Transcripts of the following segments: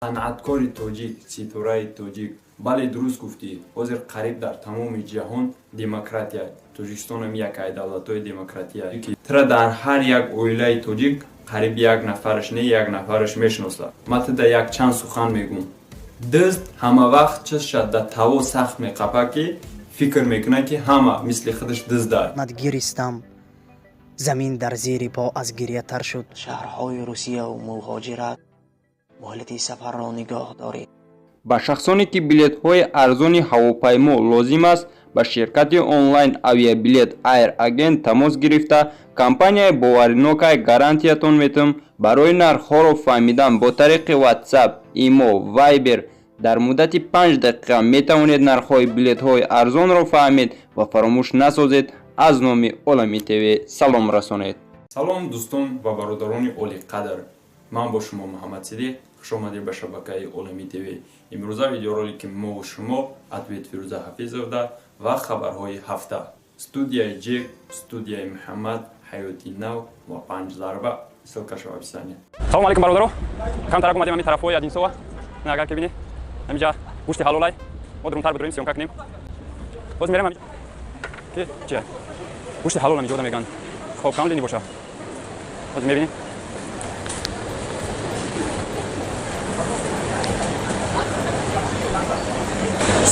Санъаткори тоҷик, ситораи тоҷик. Бале, дуруст гуфтӣ. Ҳозир қариб дар тамоми ҷаҳон демократия. Тоҷикистонам як ай давлатҳои демократия, ки тра дар ҳар як оилаи тоҷик қариб як нафараш не, як нафараш мешиносад. Ман тида як чанд сухан мегӯм. Дизд ҳама вақт чизша да таво сахт меқапа, ки фикр мекунад, ки ҳама мисли худаш дизда. Гиристам, замин дар зери по аз гиря тар шуд. Шаҳрҳои Русияву муҳоҷират муҳлати сафарро нигоҳ доред. Ба шахсоне, ки билетҳои арзони ҳавопаймо лозим аст, ба ширкати онлайн авиабилет Air Agent тамос гирифта, компанияи боваринокай гарантиятон метавон. Барои нархҳоро фаҳмидан бо тариқи WhatsApp, Имо, Viber дар муддати 5 дақиқа метавонед нархҳои билетҳои арзонро фаҳмед ва фаромӯш насозед, аз номи Олами ТВ салом расонед. Салом, дӯстон ва бародарони олиқадр, ман бо шумо Муҳаммад Сидиқ. Хушомадед ба шабакаи Олами ТВ. Имрӯза видеоролики мову шумо ответ Фирӯза Ҳафизовда ва хабарҳои ҳафта, студияи Ҷек, студияи Муҳаммад, ҳаёти нав ва панҷ зарба. Ссылкаша в описании. Салому алейкум, бародаро. Камтарак омадем ҳамин тарафҳои Одинсова. Агар ки бинед, ҳаминҷа гӯшти ҳалолай. Мо дурунтар бидурем, съёмка кунем. Боз мерем ҳаминҷа, ки чи гӯшти ҳалол ҳаминҷода мегӯянд. Хоб, кам лини боша, боз мебинем.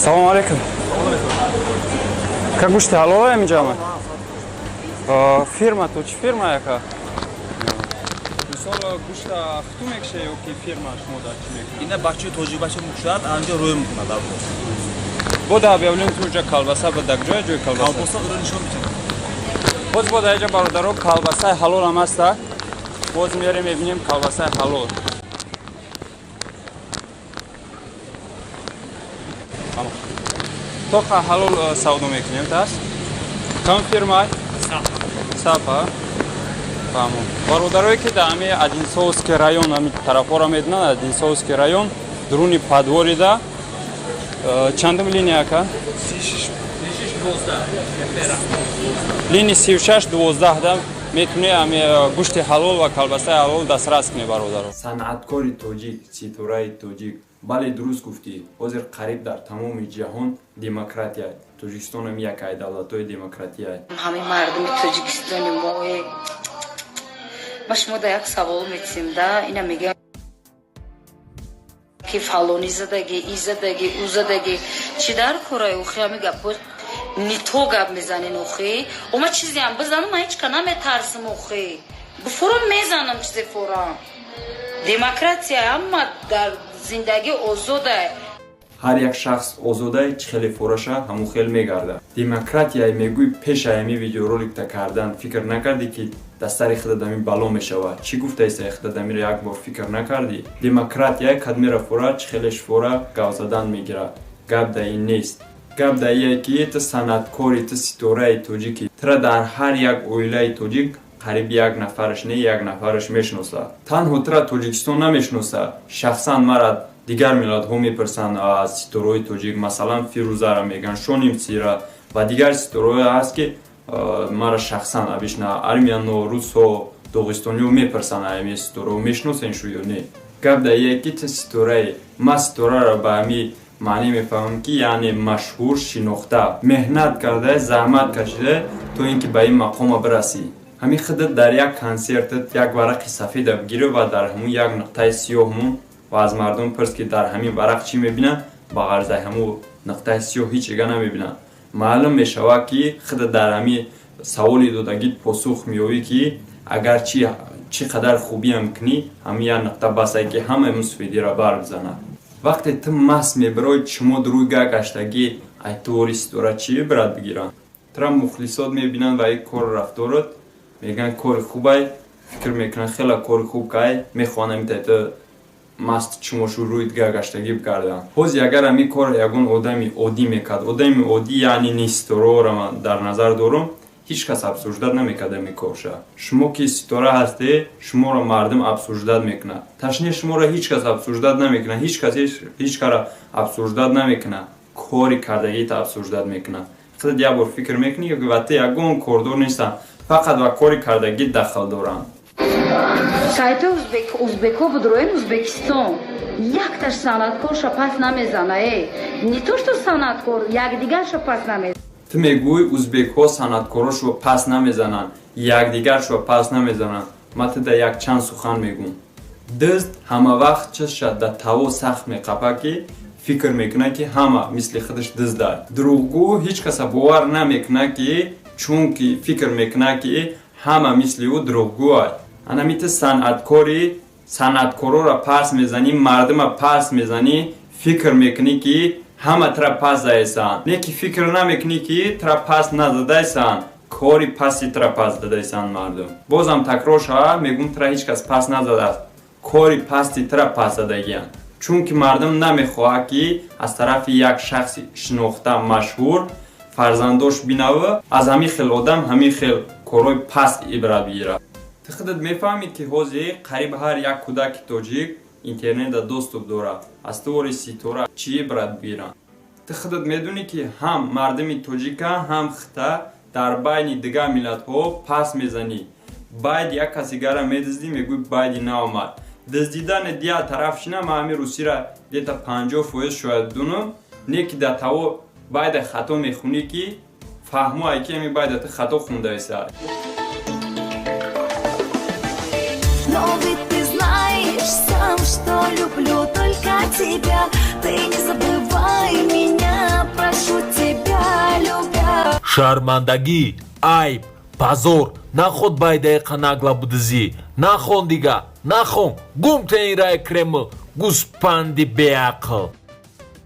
Салому алейкум. Ка гӯшти ҳалолай ҳаминҷа ама? Фирма то чӣ фирма яка? Мисол, гӯшта хуту мекуше ё ки фирма шумо дар чӣ мекунед? Ина бачаи тоҷик, бача мукушад, анҷо рӯй мекунад аввал. Бо да объявление туҷа колбаса ба даг ҷоя ҷои колбаса. Колбаса ӯро нишон медиҳад. Боз бо даҷа, бародаро, колбасаи ҳалол ҳам аста. Боз мерем, мебинем колбасаи ҳалол. Тоқа ҳалол савдо мекунем тас. Кам фирма? Сапа. Фаҳмон. Бародарое, ки дар ҳами Одинцовский район, ҳами тарафҳоро медонанд, Одинцовский район, дуруни подворида, чандум линия ака? Линии 36-12 да метавонӣ ҳами гӯшти ҳалол ва колбасаи ҳалол дастрас кунӣ, бародаро. Санъаткори тоҷик, ситораи тоҷик. Бале, дуруст гуфтӣ. Ҳозир қариб дар тамоми ҷаҳон демократия. Тоҷикистонам як ай давлатҳои демократия. Ҳамин мардуми тоҷикистони мо, ма шумо да як савол метисем да. Ина мегӯям, ки фалонӣ задаги, и задаги, ӯ задаги, чӣ дар корай? Охи, ҳами гапҳо не то гап мезанен. Охи, ома чизеам бизанам, ман ҳеч ка наметарсим. Охи, фурам мезанам, чизе фурам. Демократия, ҳама дар зиндагӣ озода. Ҳар як шахс озодай, чӣ хеле фораша, ҳамун хел мегардад. Демократияй мегӯй, пеша ҳами видеороликта кардан фикр накардӣ, ки дар сари худат ҳамин бало мешавад? Чӣ гуфтаи сари худат, ҳамиро як бор фикр накардӣ? Демократия кадмера фора, чӣ хелеш фора, гап задан мегирад. Гап да ин нест, гап да ие, ки ту санъаткори, ту ситораи тоҷикӣ. Тура дар ҳар як оилаи тоҷик қариб як нафараш не, як нафараш мешиносад. Танҳо тура Тоҷикистон намешиносад. Шахсан мара дигар миллатҳо мепурсанд аз ситораҳои тоҷик, масалан, Фирӯзара мегӯянд, Шонимсира ва дигар ситораҳое ҳаст, ки мара шахсан обычно армяно, русҳо, доғистониҳо мепурсанд: ами ситораҳо мешиносен шу ё не? Гап да ие, ки ту ситорае. Ман ситораро ба ҳами маъне мефаҳмам, ки яъне машҳур, шинохта, меҳнат карда, заҳмат кашида, то ин ки ба ин мақома бирасӣ. Ҳамин худат дар як консертат як варақи сафеда бигирӣ ва дар ҳамун як нуқтаи сиёҳ мон ва аз мардум пурс, ки дар ҳамин варақ чӣ мебинанд. Ба ғарзаи ҳамун нуқтаи сиёҳ ҳеҷ чига намебинанд. Маълум мешавад, ки худат дар ҳамин саволи додагит посух меёбӣ, ки агар чӣ қадар хубиам кунӣ, ҳамин як нуқта басае, ки ҳамаи мусфидиро бар бизанад. Вақте ту маст мебирои, чумо дуруи га гаштагӣ, ай тори ситора чӣ ибрат бигиранд? Тура мухлисот мебинанд ва ин кору рафторот мегӯянд, кори хубай, фикр мекунанд, хеле кори хуб кай, мехоҳанд ҳамин ту маст чумошу рӯи дига гаштагӣ бигарданд. Ҳози агар ҳамин кор ягон одами оддӣ мекард, одами оддӣ яъне не ситораҳоро ман дар назар дорам, ҳеҷ кас обсуждать намекард ҳамин корша. Шумо ки ситора ҳастед, шуморо мардум обсуждать мекунад. Точнее, шуморо ҳеҷ кас обсуждать намекунад, ҳеҷ кас ҳеҷ кара обсуждать намекунад, кори кардагита обсуждать мекунад. Худат як бор фикр мекунӣ, ва ту ягон кордор нестанд, фақат ва кори кардагӣ дахл доранд. Сайти узбекҳо будроем, Узбекистон. Якташ санъаткорша пас намезана, э. Не то что санъаткор, якдигарша пас намезана. Ту мегӯй, узбекҳо санъаткорошро пас намезананд, якдигаршро пас намезананд. Ман ту да якчанд сухан мегӯм. Дизд ҳама вақт чизша да таво сахт меқапа, ки фикр мекунад, ки ҳама мисли худаш диздад. Дурӯғгӯ ҳеҷ каса бовар намекунад, ки чунки фикр мекунад, ки ҳама мисли ӯ дурӯғгӯад. Анами ту санъаткори, санъаткороро пас мезанӣ, мардума пас мезанӣ, фикр мекунӣ, ки ҳама тра пас заесанд. Не ки фикр намекунӣ, ки тра пас назадаесанд, кори паси тра пас дадаесанд мардум. Бозам такрор шава, мегӯм, тра ҳеҷ кас пас назадааст, кори пасти тра пас задагиянд. Чунки мардум намехоҳад, ки аз тарафи як шахси шинохта, машҳур фарзандош бинава, аз ҳамин хел одам ҳамин хел корҳои паст ибрат бигирад. Ту худат мефаҳмӣ, ки ҳозир қариб ҳар як кӯдаки тоҷик интернета доступ дорад. Аз ту вори ситора чӣ ибрат бигиранд? Ту худат медонӣ, ки ҳам мардуми тоҷика, ҳам хита дар байни дигар миллатҳо пас мезанӣ. Байд як касигара медиздӣ, мегӯй, байди наомад. Диздидани дия тараф шина, ман ҳамин русира где-то 50% шояд дунам, не ки дар таво байда хато мехунӣ, ки фаҳмо ай, ки ҳамин байда ту хато хундаеса. Но ведь ты знаешь сам, что люблю только тебя. Ты не забывай меня, прошу тебя, любя. Шармандагӣ, айб, позор. Наход байдаиқа нагла будизӣ. Нахон дига, нахон. Гум теинраи Кремл, гӯспанди беақл.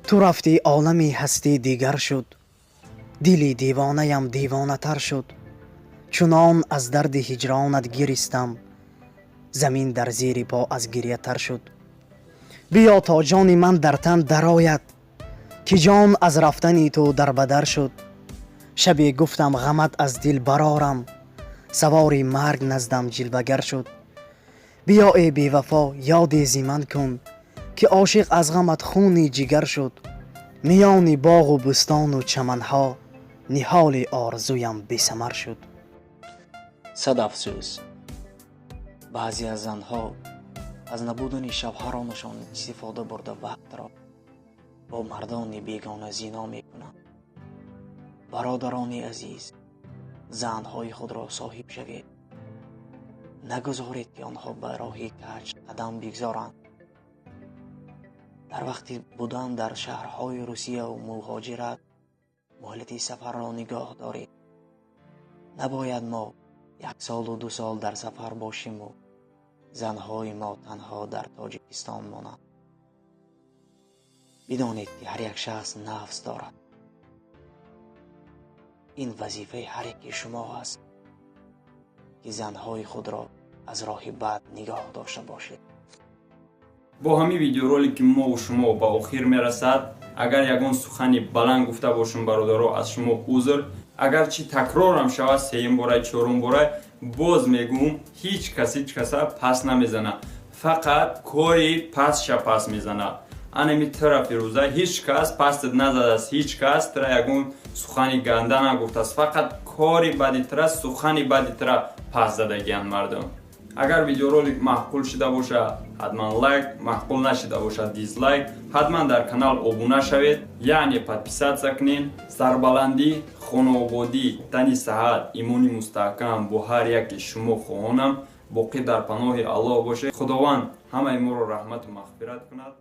Ту рафтӣ, олами ҳастӣ дигар шуд, дили девонаям девонатар шуд. Чунон аз дарди ҳиҷронат гиристам, замин дар зери по аз гирьятар шуд. Биё, то ҷони ман дар тан дарояд, ки ҷон аз рафтани ту дарбадар шуд. Шабе гуфтам, ғамат аз дил барорам, савори марг наздам ҷилвагар шуд. Биё, э бевафо, ёде зи ман кун, ки ошиқ аз ғамат хуни ҷигар шуд. Миёни боғу бӯстону чаманҳо ниҳоли орзуям бесамар шуд. Сад афсӯс, баъзе аз занҳо аз набудани шавҳаронашон истифода бурда, вақтро бо мардони бегона зино мекунанд. Бародарони азиз, занҳои худро соҳиб шавед, нагузоред, ки онҳо ба роҳи каҷ қадам бигзоранд. Дар вақти будан дар шаҳрҳои Русияву муҳоҷират муҳлати сафарро нигоҳ доред. Набояд мо як солу 2 сол дар сафар бошиму занҳои мо танҳо дар Тоҷикистон монанд. Бидонед, ки ҳар як шахс нафс дорад. Ин вазифаи ҳар яки шумо аст, ки занҳои худро аз роҳи бад нигоҳ дошта бошед. Бо ҳамин видеоролики мову шумо ба охир мерасад. Агар ягон сухани баланд гуфта бошум, бародаро, аз шумо узр. Агарчи такрорам шавад, сеюм бора, чорум бора боз мегӯм, ҳеҷ кас ҳеҷ каса пас намезана, фақат кори пасша пас мезана. Анами тра, Фирӯза, ҳеҷ кас пастат назадааст, ҳеҷ кас тра ягон сухани ганда нагуфтааст, фақат кори бади тра, сухани бади тра пас задагиянд мардум. Агар видеоролик маъқул шида бошад, ҳатман лайк, маъқул нашида бошад, дизлайк. Ҳатман дар канал обуна шавед, яъне подписаться кунед. Сарбаландӣ, хонаободӣ, тани саҳат, имони мустаҳкам бо ҳар яке шумо хоҳонам. Боқӣ дар паноҳи Аллоҳ бошед. Худованд ҳамаи моро раҳмату мағфират кунад.